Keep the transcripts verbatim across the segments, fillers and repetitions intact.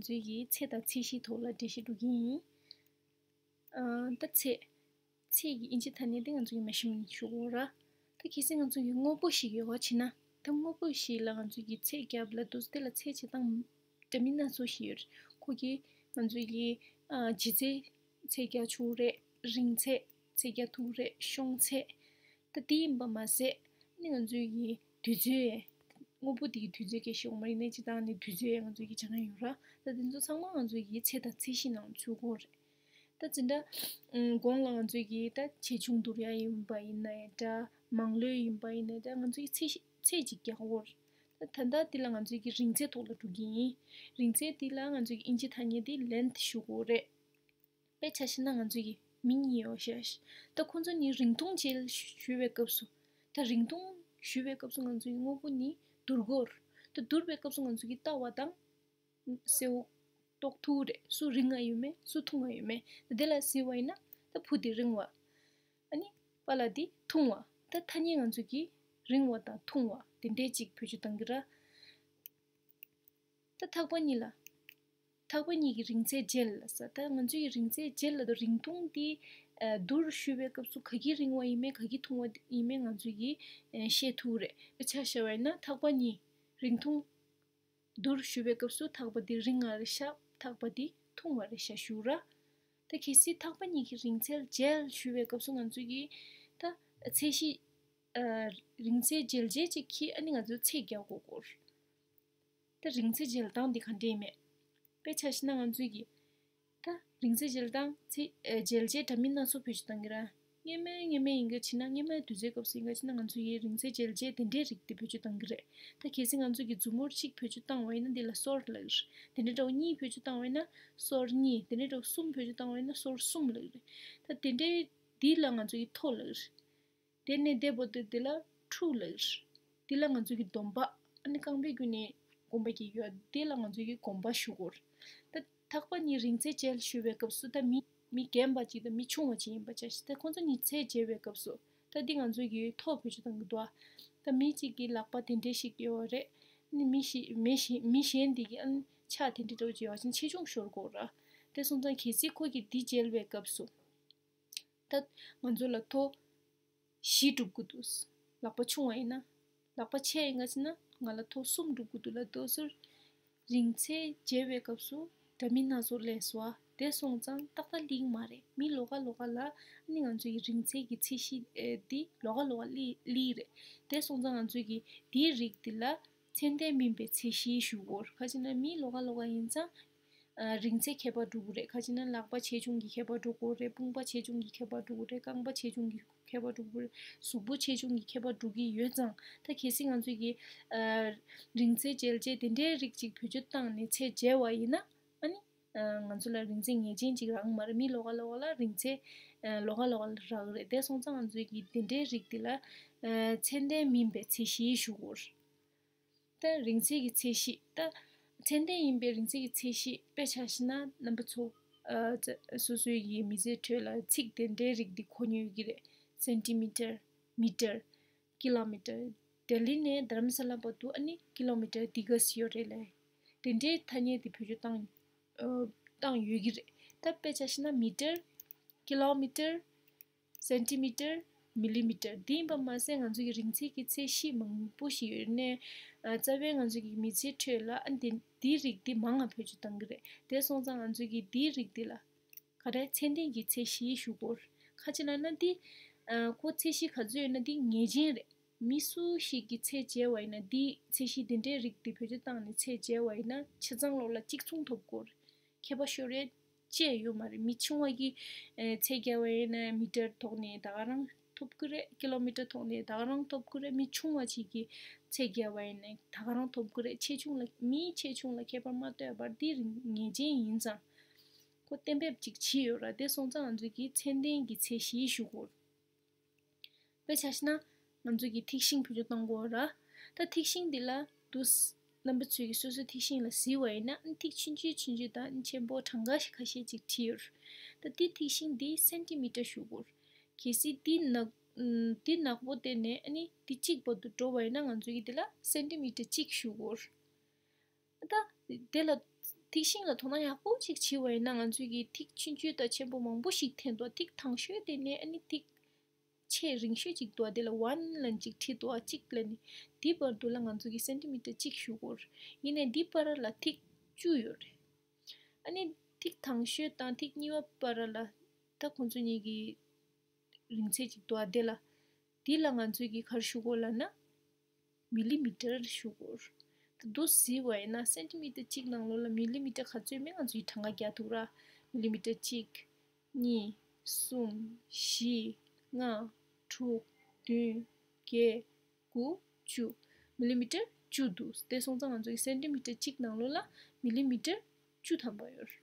ཚོས་ཀྱི་ཚད་དང་ཚད་གཞིའི་ཐོག་ལ་འགྲེལ་བཤད་སྒྲུབ་ཀྱི་ཡིན། ཨ། ད་ཚད། ཚད་ཀྱི་ཨིན་ཇི་ཐ་སྙད་དེ་ང་ཚོས་ཀྱི་measurement ཞུ་དགོས་ར། ད་གལ་སྲིད་ང་ཚོས་ཀྱི་དངོས་པོ་ཞིག་ཡོད་པ་བྱས་ན། ད་དངོས་པོ་ཞིག་ལ་ང་ཚོས་ཀྱི་ཚད་བརྒྱབ་ལབ་དུས་དེ་ལ་ཚད་བྱེད་སྟངས་འདྲ་མིན་སྣ་ཚོགས་ཤིག་ཡོད་རེད། ཁོ་གིས་ང་ཚོས་ཀྱི་ཨ། ལྗིད་ཚད་ཚད་བརྒྱབ་ཆོག་རེད། རིང་ཚད་ཚད་བརྒྱབ་ཐུབ་རེད། ཤོང་ཚད། ད་དེ་ཡིན་པ་མ་ཟད་ནི་ང་ཚོས་ཀྱི་དུས་ཚོད། དངོས་པོ་དེ་གི་དུས་ཚོད་སྐད་ཤོད་མ་རེད། ནས་སྤྱིར་བཏང་ནས་དུས་ཚོད་ང་ཚོས་ཀྱི་སྦྱང་ཡ་ཡོད་ར། ད་དེ་ཚོ་ཚང་མ་ང་ཚོས་ཀྱི་ཚད་དང་ཚད་གཞི་ནང་ཚུད་དགོས་རེད། ད་འཛིན་གྲྭ་གོང་ལ་ང་ཚོས་ཀྱི་ད་ཆེ་ཆུང་བསྡུར་ཡ་ཡིན་པ་ཡིན་ན་ཡང་འདྲ། མང་ལོས་ཡིན་པ་ཡིན་ན་འདྲ། ང་ཚོས་ཀྱི་ཚད་གཞི་ཚད་ཅིག་རྒྱག་དགོས་རེད། ད་ད་ལྟ་འདི་ལ་ང་ཚོས་ཀྱི་རིང་ཚད་ཐོག་ལ་འགྲོ་གི་ཡིན། རིང་ཚད་འདི་ལ་ང་ཚོས་ཀྱི་ཨིན་ཇི་ཐ་སྙད་དེ་length ཞུ་དགོས་རེད། དཔེ་ཆ་བཞག་ན་ང་ཚོས་ཀྱི་མི་གཉིས་ཡོད་ཤག་ད་ཁོང་ཚོ་གཉིས་རིང་ཐུང་བྱེད་ཞུ་བའི་སྐབས་སུ། ད་རིང་ཐུང་ཞུ་བའི་སྐབས་སུ་ང་ཚོས་ཀྱི་དངོས་པོ་གཉིས་བསྡུར་དགོས་རེད། ད་བསྡུར་བའི་སྐབས་སུ་ང་ཚོས་ཀྱི་ལྟ་བ་དང་གསལ་བོ་རྟོགས་ཐུབ་རེད། སུ་རིང་ང་ཡོད་མེད། སུ་ཐུང་ང་ཡོད་མེད། དེ་ལ་གཟིགས་པ་ཡིན་ན་ད་བུ་དེ་རིང་བ། ཨ་ནི་པཱ་ལགས་དེ་ཐུང་བ། ད་ཐ་སྙད་ང་ཚོས་ཀྱི་རིང་བ་དང་ཐུང་བ་དེ་འདྲའི་ཅིག་བེད་སྤྱོད་གཏང་གི་ར། ད་ཐག་པ་གཉིས་ལ། ཐག་པ་གཉིས་ཀྱི་རིང་ཚད་འཇལ་ལབ་ས། ད་ང་ཚོས་ཀྱི་རིང་ཚད་འཇལ་ལབ་དུས་རིང་ཐུང་དེ་ཨ། བསྡུར་ཞུ་བའི་སྐབས་སུ་ག་གི་རིང་བ་ཡིན་མིན་ག་གི་ཐུང་བ་ཡིན་མིན་ང་ཚོས་ཀྱིས་ཨ། ཤེས་ཐུབ་རེད། དཔེ་ཆ་བཞག་པ་ཡིན་ན་ཐག་པ་གཉིས་རིང་ཐུང་བསྡུར་ཞུ་བའི་སྐབས་སུ་ཐག་པ་འདི་རིང་བ་རེད་ཤག་ཐག་པ་འདི་ཐུང་བ་རེད་ཤག་ཞུ་ར། ད་གལ་སྲིད་ཐག་པ་གཉིས་ཀྱི་རིང་ཚད་འཇལ་ཞུ་བའི་སྐབས་སུ་ང་ཚོས་ཀྱིས་ད་ཚད་གཞི་ཨ། རིང་ཚད་འཇལ་བྱེད་ཅིག་གིས་ཨ་ནི་ང་ཚོས་ཚད་རྒྱག་དགོས་སྐོར། ད་རིང་ཚད་འཇལ་སྟངས་འདི་ག་འདྲས་མེད། དཔེ་ཆ་བཞག་ན་ང་ཚོས་ཀྱིས་ད་རིང་ཚད་འཇལ་སྟངས་ཚད་ཨ། འཇལ་བྱེད་འདྲ་མིན་སྣ་ཚོགས་བེད་སྤྱོད་གཏང་གི་ར། སྔོན་མའི་སྔོན་མའི་ཡིན་ག་བྱས་ན་སྔོན་མའི་དུས་ཚོད་སྐབས་སུ་ཡིན་ག་བྱས་ན་ང་ཚོས་ཀྱིས་རིང་ཚད་འཇལ་བྱེད་དེ་འདྲའི་རིགས་དེ་བེད་སྤྱོད་གཏང་གི་རེད། ད་གལ་སྲིད་ང་ཚོས་ཀྱིས་མཛུབ་མོ་གཅིག་བེད་སྤྱོད་བཏང་བ་ཡིན་ན་འདི་ལ་སོར་ལབ་ཀྱི་རེད། དེ་འདྲ་འདྲ་བོ་གཉིས་བེད་སྤྱོད་བཏང་བ་ཡིན་ན་སོར་གཉིས། དེ་འདྲ་འདྲ་བོ་གསུམ་བེད་སྤྱོད་བཏང་བ་ཡིན་ན་སོར་གསུམ་ལབ་ཀྱི་རེད། ད་དེ་འདྲའི་འདི་ལ་ང་ཚོས་ཀྱིས་མཐོ་ལབ་ཀྱི་རེད། དེ་ནས་དེ་བར་དུ་དེ་ལ་ཕྲུག་ལབ་ཀྱི་རེད། དེ་ལ་ང་ཚོས་ཀྱིས་སྡོམ་པ། ཨ་ནི་རྐང་པའི་བརྒྱུད་ནས་སྒོམ་པ་གྱི་ཡོད། དེ་ལ་ང་ཚོས་ཀྱིས་གོམ་པ་ཞུ་དགོས་རེད། ད་ཐག་པ་གཉིས་རིང་ཚད་འཇལ་ཞུ་བའི་སྐབས་སུ་ད་མི་མི་རྒན་པ་ཅིག་དང་མི་ཆུང་བ་ཅིག་ཡིན་པ་ཆ་བཞག་ད་ཁོང་ཚོ་གཉིས་ཚད་འཇལ་བའི་སྐབས་སུ་ད་འདི་ང་ཚོས་ཀྱིས་མཐོ་བེད་སྤྱོད་གཏང་གི་འདུག་ཨ། ད་མི་གཅིག་གི་ལག་པ་དེ་འདྲས་ཤིག་ཡོད་རེད། ཨ་ནི་མི་ཞིག་མི་ཞིག་མི་གཞན་དེ་གི་ཨ་ནི་ཕྱག་དེ་འདྲས་འདྲ་བོ་ཅིག་ཡོད་པ་ཅིག་ཆེ་ཆུང་ཤོར་གྱི་ཡོད་རེད། དེ་སོང་ཙང་གལ་སྲིད་ཁོ་གིས་འདི་འཇལ་བའི་སྐབས་སུ། ད་ང་ཚོ་ལ་མཐོ་བཞི་སྒྲུབ་དགོས་འདུག་ལག་པ་ཆུང་བ་ཡིན་ན། ལག་པ་ཆེ་ཡིན་ག་ཟེར་ན་ང་ལ་མཐོ་གསུམ་སྒྲུབ་དགོས་འདུག་ལབ་དུས་ཙམ། རིང་ཚད་འཇལ་བའི་སྐབས་སུ་འདྲ་མིན་སྣ་ཚོགས་སླེབས་སོང་ཨ། དེ་སོང་ཙང་ཏག་ཏག་ལེགས་མ་རེད། མི་ལོགས་ཀ་ལོགས་ཀ་ལ་ཨ་ནི་ང་ཚོ་ཡི་རིང་ཚད་ཀྱི་ཚད་གཞི་ཨེ་འདི་ལོགས་ཀ་ལོགས་ཀ་སླེབས་སླེབས་རེད། དེ་སོང་ཙང་ང་ཚོ་གི་འདིའི་རིགས་འདི་ལ་ཚད་ལྡན་མིན་པའི་ཚད་གཞི་ཞུ་དགོས། ག་ཅི་ན་མི་ལོགས་ཀ་ལོགས་ཀ་ཡིན་ཙང་། ཨ། རིང་ཚད་ཁྱད་པར་འགྲོ་གི་རེད། ག་ཅི་ན་ལག་པ་ཆེ་ཆུང་གི་ཁྱད་པར་འགྲོ་གི་རེད། དཔུང་པ་ཆེ་ཆུང་གི་ཁྱད་པར་འགྲོ་གི་རེད། རྐང་པ་ཆེ་ཆུང་གི་ཁྱད་པར་འགྲོ་གི་རེད། གཟུགས་པོ་ཆེ་ཆུང་གི་ཁྱད་པར་འགྲོ་གི་ཡོད་ཙང་། ད་གལ་སྲིད་ང་ཚོས་ཀྱི་ཨ། རིང་ཚད་འཇལ་བྱེད་དེ་འདྲའི་རིགས་ཅིག་བེད་སྤྱོད་བཏང་ནས་ཚད་འཇལ་བ་ཡིན་ན། ཨ་ནི་ཨ། ང་ཚོ་ལ་རིང་ཚད་ངེས་ཅན་ཅིག་རག་གི་མ་རེད། མི་ལོགས་ཀ་ལོགས་ཀ་ལ་རིང་ཚད་ཨ། ལོགས་ཀ་ལོགས་ཀ་ལ་རག་གི་རེད། དེ་སོང་ཙང་ང་ཚོས་ཀྱི་དེ་འདྲའི་རིགས་དེ་ལ་ཨ། ཚད་ལྡན་མིན་པའི་ཚད་གཞི་ཞུ་དགོས། ད་རིང་ཚད་ཀྱི་ཚད་གཞི། ད་ཚད་ལྡན་ཡིན་པའི་རིང་ཚད་ཀྱི་ཚད་གཞི་དཔེ་ཆ་བཞག་ན་རྣམ་པ་ཚོ་ཨ། སོ་སོའི་ཡི་མི་ཚེའི་ཁྲོད་ལ་ཚིག་དེ་འདྲའི་རིགས་འདི་གོ་མྱོང་ཡོད་ཀྱི་རེད། སེན་ཏི་མི་ཊར། མི་ཊར། ཀི་ལོ་མི་ཊར། ལྡི་ལི་ནས་རྡ་རམ་ས་ལ་བར་དུ་ཨ་ནི་ཀི་ལོ་མི་ཊར་འདི་ག་ཙམ་ཡོད་རེད་ལབ། དེ་འདྲའི་ཐ་སྙད་དེ་བེད་སྤྱོད་བཏང་ཨ། བཏང་ཡོད་ཀྱི་རེད། ད་དཔེ་ཆ་བཞག་ན་མི་ཊར། ཀི་ལོ་མི་ཊར། སེན་ཏི་མི་ཊར། མི་ལི་མི་ཊར། འདི་ཡིན་པ་མ་ཟད་ང་ཚོ་གི་རིང་ཚད་ཀྱི་ཚད་གཞི་མང་པོ་ཞིག་ཡོད་ནས། ཨ། རྩ་བའི་ང་ཚོ་གི་མི་ཚེའི་ཁྲོད་ལ་ཨ་འདི་འདིའི་རིགས་འདི་མང་ང་བེད་སྤྱོད་གཏང་གི་རེད། དེ་སོང་ཙང་ང་ཚོ་གི་འདིའི་རིགས་འདི་ལ་ག་རེ་ཚད་ལྡན་གྱི་ཚད་གཞི་ཞུ་དགོས། ག་ཅི་ལབ་ན་འདི་ཨ། ཁོ་ཚད་གཞི་ག་ཚོད་ཡོད་ན་འདི་ངེས་ཅན་རེད། མི་སུ་ཞིག་གིས་ཚད་འཇལ་བ་ཡིན་ན་འདི་ཚད་གཞི་འདི་འདྲའི་རིགས་འདི་བེད་སྤྱོད་བཏང་ནས་ཚད་འཇལ་བ་ཡིན་ན་ཆ་ཚང་ལོགས་ལ་གཅིག་མཚུངས་ཐོབ་དགོས། ཁྱད་པར་ཤོར་ཡས་ཅི་ཡང་ཡོད་མ་རེད། མི་ཆུང་བ་གིས་ཨ། ཚད་བརྒྱབ་པ་ཡིན་ན་མི་ཊར་ཐོག་ནས་ད་ག་རང་ཐོབ་ཀྱི་རེད། ཀི་ལོ་མི་ཊར་ཐོག་ནས་ད་ག་རང་ཐོབ་ཀྱི་རེད། མི་ཆུང་བ་ཅིག་གིས་ཚད་བརྒྱབ་པ་ཡིན་ན་ད་ག་རང་ཐོབ་ཀྱི་རེད། ཆེ་ཆུང་ལ་མིའི་ཆེ་ཆུང་ལ་ཁྱད་པར་མ་གཏོགས་པར་འདི་ངེས་ཅན་ཡིན་ཙང་། ཁོ་གཏན་འབེབས་ཅིག་བྱས་ཡོད་ར། དེ་སོང་ཙང་ང་ཚོས་ཀྱིས་ཚད་ལྡན་གྱི་ཚད་གཞི་ཞུ་དགོས། དཔེ་ཆ་བཞག་ན་ང་ཚོས་ཀྱིས་ཐིག་ཤིང་བེད་སྤྱོད་གཏོང་དགོས་ར། ད་ཐིག་ཤིང་འདི་ལ་དུས་རྣམ་པ་ཚོས་ཀྱིས་སོ་སོའི་ཐིག་ཤིང་ལ་གཟིགས་པ་ཡིན་ན་ཐིག་ཆུང་ཆུང་ཆུང་ཆུང་དང་ཆེན་པོ་གྲངས་ཀ་ཁ་ཤས་ཅིག་བྲིས་ཡོད་ར། ད་འདི་ཐིག་ཤིང་འདི་སེན་ཏི་མི་ཊར་ཞུ་དགོས་ར། གལ་སྲིད་འདི་ནག་འདི་ནག་པོ་བསྟན་ནས་ཨ་ནི་འདི་གཅིག་བར་དུ་འགྲོ་བ་ཡིན་ན་ང་ཚོས་ཀྱིས་འདི་ལ་སེན་ཏི་མི་ཊར་གཅིག་ཞུ་དགོས་ར། ད་དེ་ལ་ ཐིག་ཤིང་ལ་དོ་སྣང་ཡག་པོ་ཅིག་བྱེད་པ་ཡིན་ན། ང་ཚོས་ཀྱི་ཐིག་ཆུང་ཆུང་དང་ཆེན་པོ་མང་པོ་ཞིག་འཐེན་འདུག་ཐིག་དང་ཤོས་དེ་ནས་ཨ་ནི་ཐིག་ཆེས་རིང་ཤོས་ཅིག་འདུག་དེ་ལ་ཝན་ལབ་ཅིག་བྲིས་འདུག་གཅིག་ལབ་ནས། དེའི་བར་དུ་ལ་ང་ཚོས་ཀྱི་སེན་ཏི་མི་ཊར་གཅིག་ཞུ་དགོས། ཡིན་ནའི་དེའི་བར་ལ་ཐིག་བཅུ་ཡོད་རེད། ཨ་ནི་ཐིག་དང་ཤོས་དང་ཐིག་གཉིས་པ་བར་ལ་ད་ཁོང་ཚོ་གཉིས་ཀྱི་རིང་ཚད་ཅིག་འདུག་ཨ། དེ་ལ། དེ་ལ་ང་ཚོས་ཀྱིས་ག་རེ་ཞུ་དགོས་ལབ་ན། མི་ལི་མི་ཊར་ཞུ་དགོས། ད་འདུག་སེ་བ་ཡིན་ན་སེན་ཏི་མི་ཊར་གཅིག་ནང་ལོགས་ལ་མི་ལི་མི་ཊར་ག་ཚོད་མེད་ང་ཚོས་གྲངས་ཀ་རྒྱག་ཐུབ་ར། མི་ལི་མི་ཊར་གཅིག་གཉིས། གསུམ། བཞི། ལྔ། དྲུག་བདུན། བརྒྱད། དགུ། བཅུ། མི་ལི་མི་ཊར་བཅུ་འདུག་དེ་སོང་ཙང་ང་ཚོས་ཀྱིས་སེན་ཏི་མི་ཊར་གཅིག་ནང་ལོགས་ལ་མི་ལི་མི་ཊར་བཅུ་ཐམ་པ་ཡོད།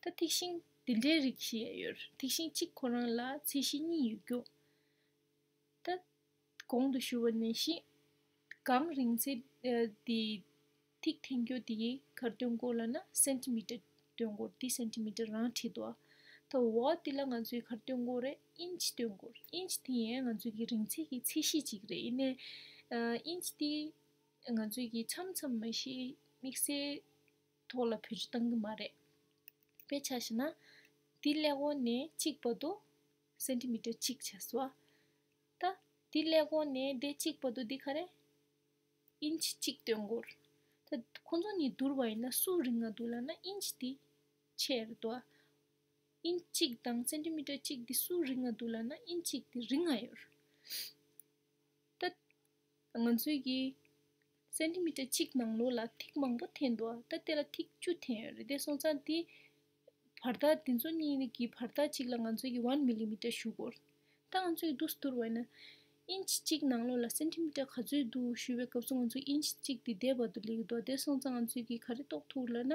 ད་ཐིག་ཤིང་འདི་འདྲའི་རིགས་ཤིག་ཡང་ཡོད། ཐིག་ཤིང་གཅིག་ཁོ་རང་ལ་ཚད་གཞི་གཉིས་ཡོད་རྒྱུ། ད་གོང་དུ་ཞུས་པ་ནང་བཞིན། གང་རིང་ཚད་ཨ་དེ་ཐིག་འཐེན་རྒྱུ་དེ་ག་རེ་སྟོན་དགོས་ལབ་ན་སེན་ཏི་མི་ཊར་སྟོན་དགོས། དེ་སེན་ཏི་མི་ཊར་རང་བྲིས་འདུག་ད་འོག་དེ་ལ་ང་ཚོས་ག་རེ་སྟོན་དགོས་རེད། ཨིན་ཅི་སྟོན་དགོས། ཨིན་ཅི་དེ་ཡང་ང་ཚོས་ཀྱི་རིང་ཚད་ཀྱི་ཚད་གཞི་ཅིག་རེད། ཡིན་ནའི་ཨ་ཨིན་ཅི་དེ་ང་ཚོས་ཀྱི་མཚམས་མཚམས་མ་གཞི་དམིགས་བསལ་ཐོག་ལ་བེད་སྤྱོད་གཏང་གི་མ་རེད། དཔེ་ཆ་བཞག་ན། འདི་ཀླད་ཀོར་ནས་གཅིག་བར་དུ་སེན་ཏི་མི་ཊར་གཅིག་བྱས་སོང་ཨ། ད་འདི་ཀླད་ཀོར་ནས་འདི་གཅིག་བར་དུ་འདི་ག་རེ། ཨིན་ཅི་གཅིག་སྟོན་དགོས། ད་ཁོ་ཚོ་གཉིས་བསྡུར་བ་ཡིན་ན་སུ་རིང་ང་འདུག་ལབ་ན་ཨིན་ཅི་འདི་ཆེ་རེད་དོ། ཨིན་ཅི་གཅིག་དང་སེན་ཏི་མི་ཊར་གཅིག་འདི་སུ་རིང་ང་འདུག་ལབ་ན་ཨིན་ཅི་གཅིག་འདི་རིང་ང་ཡོད། ད་ང་ཚོས་ཀྱི་སེན་ཏི་མི་ཊར་གཅིག་ནང་ལོགས་ལ་ཐིག་མང་པོ་འཐེན་འདུག་ད་དེ་ལ་ཐིག་བཅུ་འཐེན་ཡོད་རེད། དེ་སོང་ཙང་དེ་བར་ཐག་དེ་ཚོ་གཉིས་ཀྱི་བར་ཐག་གཅིག་ལ་ང་ཚོས་ཀྱི་ཝན་མི་ལི་མི་ཊར་ཞུ་དགོས། ད་ང་ཚོས་འདུག་སེ་བསྡུར་བ་ཡིན་ན། ཨིན་ཅི་གཅིག་ནང་ལོགས་ལ་སེན་ཏི་མི་ཊར་ག་ཚོད་འདུག་ཞུས་པའི་སྐབས་སུ་ང་ཚོས་ཨིན་ཅི་གཅིག་དེ་དེ་བར་དུ་སླེབས་ཀྱི་འདུག་དེ་སོང་ཙང་ང་ཚོས་ཀྱི་ག་རེ་རྟོགས་ཐུབ་ལབ་ན།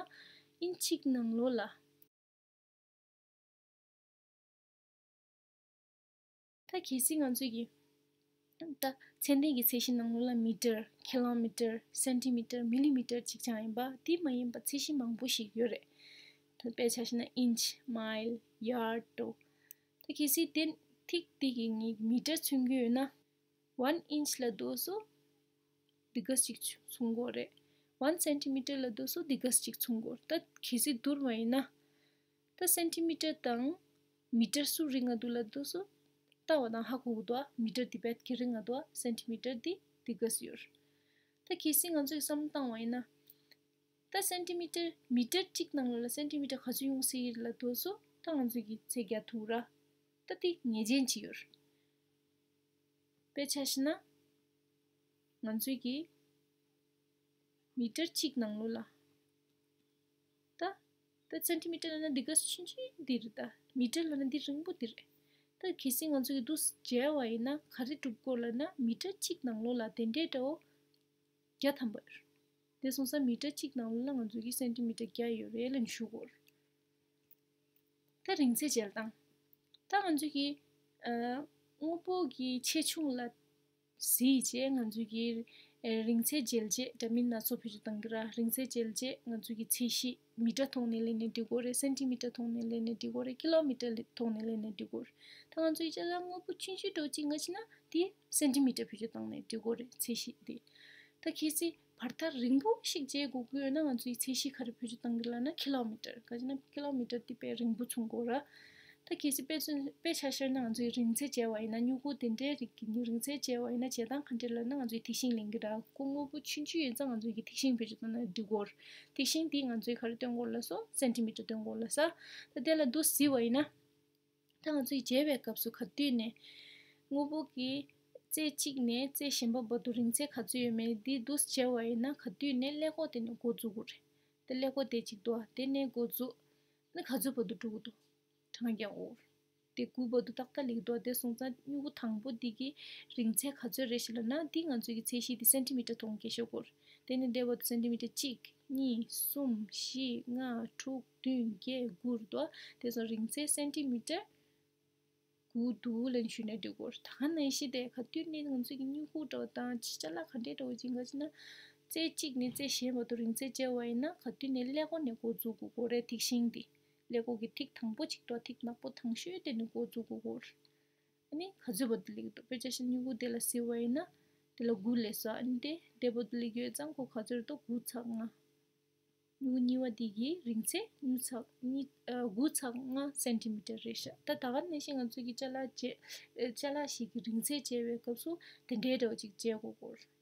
ཨིན་ཅི་གཅིག་ནང་ལོགས་ལ། ད་གལ་སྲིད་ང་ཚོས་ཀྱི། ད་ཚད་ལྡན་གྱི་ཚད་གཞི་ནང་ལོགས་ལ་མི་ཊར། ཀི་ལོ་མི་ཊར། སེན་ཏི་མི་ཊར། མི་ལི་མི་ཊར་གཅིག་རྐྱང་ཡིན་པ། དེ་མ་ཡིན་པ་ཚད་གཞི་མང་པོ་ཞིག་ཡོད་རེད། ད་དཔེ་ཆ་བཞག་ན་ཨིན་ཅི། མའིལ། ཡར་ཌི་དོ། ད་གལ་སྲིད་དེ་ཐིག་དེ་གི་ངས་མི་ཊར་མཚོན་གྱི་ཡོད་ན། ཝན་ཨིན་ཅི་ལ་འདུག་སེ་འདི་ག་ཅིག་མཚོན་དགོས་རེད། ཝན་སེན་ཏི་མི་ཊར་ལ་འདུག་སེ་འདི་ག་ཅིག་མཚོན་དགོས། ད་གལ་སྲིད་བསྡུར་བ་ཡིན་ན། ད་སེན་ཏི་མི་ཊར་དང་མི་ཊར་སུ་རིང་ང་འདུག་ལབ་དུས་སུ་ལྟ་བ་དང་ཧ་གོ་གི་འདུག་ཨ། མི་ཊར་དེ་བས་ཀྱི་རིང་ང་འདུག་ཨ། སེན་ཏི་མི་ཊར་དེ་འདི་ག་ཙམ་ཡོད། ད་གལ་སྲིད་ང་ཚོས་བསམ་བློ་བཏང་བ་ཡིན་ན། ད་སེན་ཏི་མི་ཊར་མི་ཊར་གཅིག་ནང་ལོགས་ལ་སེན་ཏི་མི་ཊར་ག་ཚོད་ཡོང་སྲིད་ལབ་དུས་སུ་ད་ང་ཚོས་ཀྱི་ཚད་རྒྱག་ཐུབ་ར། ད་དེ་ངེས་ཅན་ཅིག་ཡོད། དཔེ་ཆ་བཞག་ན། ང་ཚོས་ཀྱི་མི་ཊར་གཅིག་ནང་ལོགས་ལ། ད། ད་སེན་ཏི་མི་ཊར་ལབ་ན་འདི་ག་ཆུང་ཆུང་འདི་རེད་ད། མི་ཊར་ལབ་ན་འདི་རིང་པོ་འདི་རེད། ད་གལ་སྲིད་ང་ཚོས་ཀྱི་འདུག་སེ་འཇལ་བ་ཡིན་ན་ག་རེ་སྒྲུབ་དགོས་ལབ་ན་མི་ཊར་གཅིག་ནང་ལོགས་ལ་དེ་འདྲའི་འདྲ་བོ་བརྒྱ་ཐམ་པ་ཡོད། དེ་སོང་ཙང་མི་ཊར་གཅིག་ནང་ལོགས་ལ་ང་ཚོས་ཀྱི་སེན་ཏི་མི་ཊར་བརྒྱ་ཡོད་རེད་ལབ་ཞུ་དགོས་རེད། ད་རིང་ཚད་འཇལ་སྟངས། ད་ང་ཚོས་ཀྱི་ཨ་དངོས་པོ་གི་ཆེ་ཆུང་ལ་གཟིགས་བྱས་ང་ཚོས་ཀྱི་ཨ་རིང་ཚད་འཇལ་བྱེད་འདྲ་མིན་སྣ་ཚོགས་བེད་སྤྱོད་གཏང་གི་ར། རིང་ཚད་འཇལ་བྱེད་ང་ཚོས་ཀྱི་ཚད་གཞི་མི་ཊར་ཐོག་ནས་ལེན་ནའི་འགྲིག་གི་རེད། སེན་ཏི་མི་ཊར་ཐོག་ནས་ལེན་ནའི་འགྲིག་གི་རེད། ཀི་ལོ་མི་ཊར་ཐོག་ནས་ལེན་ནའི་འགྲིག་གི་རེད། ད་ང་ཚོས་ཅ་ལག་དངོས་པོ་ཆུང་ཆུང་འདྲ་བོ་གཅིག་ང་བྱས་ན་དེ་སེན་ཏི་མི་ཊར་བེད་སྤྱོད་བཏང་ནའི་འགྲིག་གི་རེད། ཚད་གཞི་དེ། ད་གལ་སྲིད་བར་ཐག་རིང་པོ་ཞིག་འཇལ་དགོས་ཀྱི་ཡོད་ན་ང་ཚོས་ཚད་གཞི་ག་རེ་བེད་སྤྱོད་གཏང་གི་ལབ་ན་ཀི་ལོ་མི་ཊར། ག་ཅི་ན་ཀི་ལོ་མི་ཊར་དེ་དཔེ་རིང་པོ་མཚོན་གྱི་ར། ད་གལ་སྲིད་དཔེ་མཚོན་དཔེ་ཆ་བཞག་ན་ང་ཚོས་རིང་ཚད་འཇལ་བ་ཡིན་ན། སྨྱུ་གུ་དེ་འདྲའི་རིགས་ཀྱི་རིང་ཚད་འཇལ་བ་ཡིན་ན་འཇལ་སྟངས་ག་འདྲ་ལབ་ན་ང་ཚོས་ཐིག་ཤིང་ལེན་གྱི་ར། ཁོ་དངོས་པོ་ཆུང་ཆུང་ཡིན་ཙང་ང་ཚོས་ཀྱི་ཐིག་ཤིང་བེད་སྤྱོད་བཏང་ན་འགྲིག་གི་རེད། ཐིག་ཤིང་དེ་ང་ཚོས་ག་རེ་སྟོན་དགོས་ལབ་སོང་། སེན་ཏི་མི་ཊར་སྟོན་དགོས་ལབ་ས། ད་དེ་ལ་འདུག་སེ་གཟིགས་པ་ཡིན་ན། ད་ང་ཚོས་འཇལ་བའི་སྐབས་སུ་ག་དུས་ནས་དངོས་པོ་གི་རྩེ་གཅིག་ནས་རྩེ་གཞན་པ་བར་དུ་རིང་ཚད་ག་ཚོད་ཡོད་མེད་འདི་འདུག་སེ་འཇལ་བ་ཡིན་ན་ག་དུས་ནས་ཀླད་ཀོར་དེ་ནས་འགོ་འཛུགས་དགོས་རེད། དེ་ཀླད་ཀོར་དེ་གཅིག་འདུག་ཨ། དེ་ནས་འགོ་འཛུགས་ནས་ག་ཚོད་བར་དུ་འགྲོ་གི་འདུག་གྲངས་ཀ་འོ། དེ་དགུ་བར་དུ་ཏག་ཏག་སླེབས་འདུག་ཨ། དེ་སོང་ཙང་སྨྱུ་གུ་དང་པོ་འདི་གི་རིང་ཚད་ག་ཚོད་རེད་ཞེས་ལབ་ན་འདི་ང་ཚོས་ཀྱི་ཚད་གཞི་འདི་སེན་ཏི་མི་ཊར་ཐོག་ནས་སྐད་ཤོད་དགོས་རེད། དེ་ནས་འདི་བར་དུ་སེན་ཏི་མི་ཊར་གཅིག་གཉིས། གསུམ། བཞི། ལྔ། དྲུག་བདུན། བརྒྱད། དགུ་རེད་འདུག་ཨ། དེ་སོང་རིང་ཚད་སེན་ཏི་མི་ཊར་དགུ་འདུག་ལབ་ཞུས་ནས་འགྲིག་གི་རེད། ད་ག་ནང་བཞིན་དེ་ག་དུས་ནས་ང་ཚོས་ཀྱི་སྨྱུ་གུ་འདྲ་བོ་དང་ཅ་ལག་ག་འདྲའི་འདྲ་བོ་ཅིག་ག་ཅི་ན། རྩེ་གཅིག་ནས་རྩེ་གཞན་བར་དུ་རིང་ཚད་འཇལ་བ་ཡིན་ན་ག་དུས་ནས་ཀླད་ཀོར་ནས་འགོ་འཛུགས་དགོས་རེད། ཐིག་ཤིང་འདི་ཀླད་ཀོར་གྱི་ཐིག་དང་པོ་གཅིག་འདུག་ཨ། ཐིག་ནག་པོ་དང་ཤོས་དེ་ནས་འགོ་འཛུགས་དགོས་རེད། ཨ་ནི་ག་ཚོད་བར་དུ་སླེབས་ཀྱི་འདུག་དཔེ་ཆ་བཞག་ན་སྨྱུ་གུ་དེ་ལ་གཟིགས་པ་ཡིན་ན་དེ་ལ་དགུ་སླེབས་སོང་། ཨ་ནི་དེ་དེ་བར་དུ་སླེབས་ཀྱི་ཡོད་ཙང་ཁོ་ག་ཚོད་རེད་འདུག་དགུ་ཚེག་ལྔ། སྨྱུ་གུ་གཉིས་པ་འདི་གི་རིང་ཚད་སྨྱུ་ཚག་གཉིས་ཨ་དགུ་ཚེག་ལྔ་སེན་ཊི་མི་ཊར་རེད་ཤག་ད་ད་ག་ནང་བཞིན་ང་ཚོ་གི་ཅ་ལག་བྱེད་ཨ་ཅ་ལག་ཞིག་གི་རིང་ཚད་བྱེད་པའི་སྐབས་སུ་དེ་འདྲའི་འདྲ་བོ་ཅིག་བྱེད་དགོས་ཀྱི་ཡོད་རེད།